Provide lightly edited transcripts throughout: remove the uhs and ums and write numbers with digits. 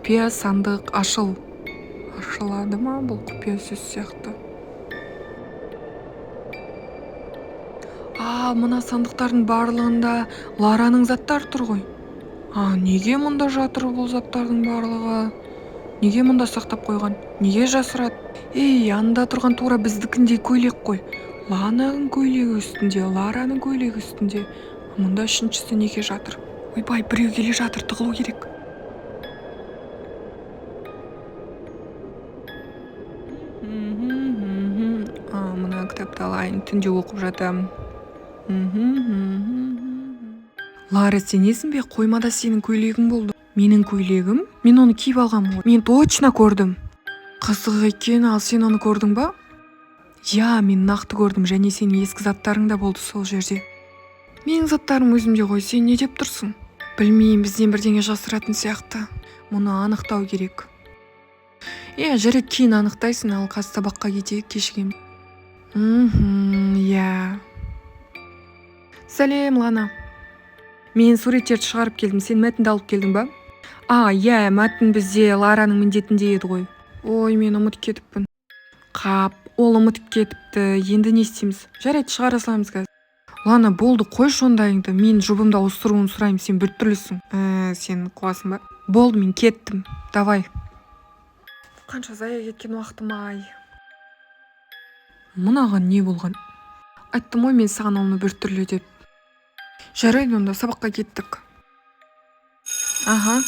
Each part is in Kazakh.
Құпия сандық ашыл. Ашылады ма? Бұл құпия сөз сияқты. А, мына сандықтардың барлығында Лараның заттары тұр ғой. А, неге мұнда жатыр бұл заттардың барлығы? Неге мұнда сақтап қойған? Неге жасырады? Ей, анда тұрған тура біздікіндей көйлек қой. Лананың көйлегі үстінде, Лараның көйлегі үстінде. Мұнда үшіншісі неге жатыр? Ойбай, біреу келе жатыр, тығылу керек. А, мына кітапты алайын, түнде оқып жатамын. Лара, сенесің бе, қоймада сенің көйлегің болды. Менің көйлегім? Мен оны киіп алғанмын ғой. Мен точно көрдім. Қызық екен, ал сен оны көрдің ба? Иә, мен нақты көрдім, және сенің ескі заттарың да болды сол жерде. Менің заттарым өзімде ғой, сен не деп тұрсың? Білмеймін, бізден бірдеңе жасыратын сияқты. Мұны анықтау керек. Иә, жарайды, кейін анықтайсың, ал қазір сабаққа кетейік, кешігемін. Иә. Сәлем, Лана. Мен суреттерді шығарып келдім, сен мәтінді алып келдің ба? А, иә, мәтін бізде Лараның міндетінде еді ғой. Ой, мен ұмытып кетіппін. Қап, ол ұмытып кетіпті, енді не істейміз? Жарайды, шығара саламыз қазір. Лана, болды, қойшы ондайыңды. Мен жұбымды ауыстыруын сұраймын, сен біртүрлісің. Сен қуасың ба? Болды, мен кеттім. Давай. Қанша зая кеткен уақытым ай. Мынаған не болған? Айттым ғой мен саған оны біртүрлі деп. Жарайды, онда сабаққа кеттік. Аха.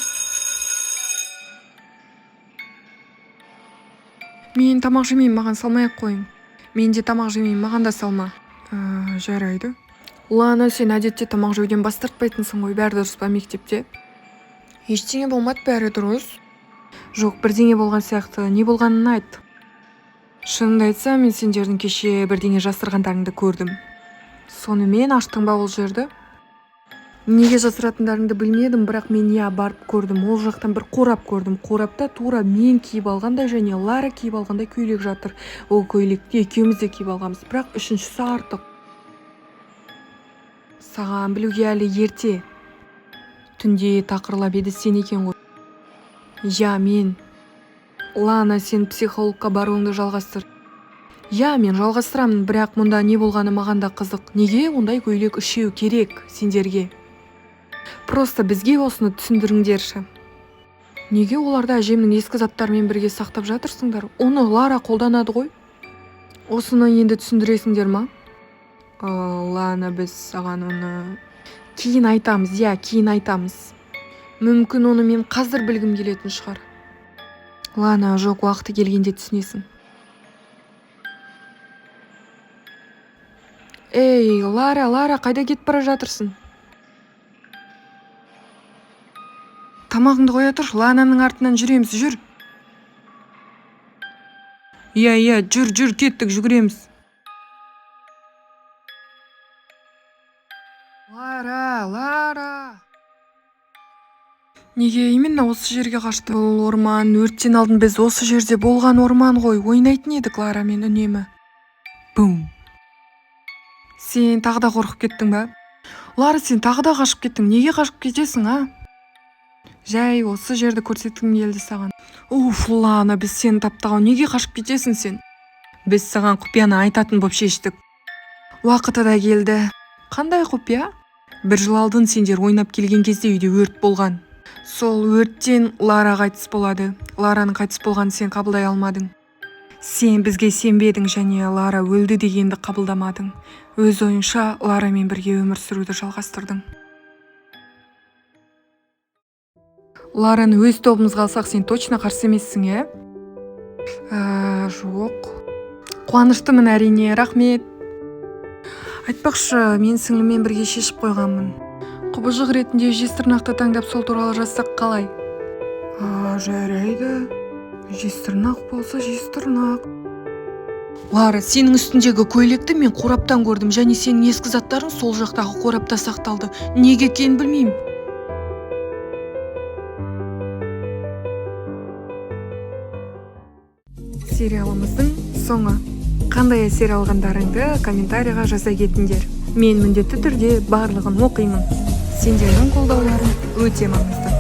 Мен тамақ жемеймін, маған салмай ақ қойың. Мен де тамақ жемеймін, маған да салма. Жарайды. Лана, сен әдетте тамақ жеуден бас тартпайтынсың ғой, бәрі дұрыс па мектепте? Ештеңе болмады, бәрі дұрыс. Жоқ, бірдеңе болған сияқты, не болғанын айт. Шынымды айтсам, мен сендердің кеше бірдеңе жасырғандарыңды көрдім. Сонымен аштың ба ол жерді? Неге жасыратындарыңды білмедім, бірақ мен иә барып көрдім. Ол жақтан бір қорап көрдім. Қорапта тура мен киіп алғандай және Лара киіп алғандай көйлек жатыр. Ол көйлекті екеуміз де киіп алғанбыз, бірақ үшіншісі артық. Саған білуге әлі ерте. Түнде тақырлап еді сен екен ғой. Иә, мен. Лана, сен психологқа баруыңды жалғастыр. Иә, мен жалғастырамын, бірақ мұнда не болғаны маған да қызық. Неге ондай көйлек үшеу керек сендерге? Просто бізге осыны түсіндіріңдерші. Неге оларды әжемнің ескі заттарымен бірге сақтап жатырсыңдар? Оны Лара қолданады ғой. Осыны енді түсіндіресіңдер ма? Лана, біз саған оны кейін айтамыз, иә, кейін айтамыз. Мүмкін оны мен қазір білгім келетін шығар. Лана, жоқ, уақыты келгенде түсінесің. Ей, Лара, Лара, қайда кетіп бара жатырсың? Тамағыңды қоя тұршы, Лананың артынан жүреміз, жүр. Иә, иә, жүр, жүр, кеттік, жүгіреміз. Лара, Лара. Неге именно осы жерге қашты? Бұл орман, өрттен алдын біз осы жерде болған орман ғой, ойнайтын едік Ларамен үнемі. Бум. Сен тағы да қорқып кеттің ба? Лара, сен тағы да қашып кеттің. Неге қашып кетесің, а? Жай осы жерді көрсеткім келді саған. Уф, Лана, біз сені таптық ау. Неге қашып кетесің сен? Біз саған құпияны айтатын боп шештік. Уақыты да келді. Қандай құпия? Бір жыл алдын сендер ойнап келген кезде үйде өрт болған. Сол өрттен Лара қайтыс болады. Лараның қайтыс болғанын сен қабылдай алмадың. Сен бізге сенбедің және Лара өлді дегенді қабылдамадың. Өз ойыңша Ларамен бірге өмір сүруді жалғастырдың. Лараны өз тобымызға алсақ, сен точно қарсы емессің, иә? Жоқ. Қуаныштымын әрине, рахмет. Айтпақшы, мен сіңліммен бірге шешіп қойғанмын. Құбыжық ретінде жезтырнақты таңдап сол туралы жазсақ қалай? А, жарайды. Жезтырнақ болса жезтырнақ. Лара, сенің үстіндегі көйлекті мен қораптан көрдім және сенің ескі заттарың сол жақтағы қорапта сақталды. Неге екенін білмеймін. Сериалымыздың соңы. Қандай әсер алғандарыңды комментарийға жаза кетіңдер. Мен міндетті түрде барлығын оқимын. Сендердің қолдауларың өте маңызды.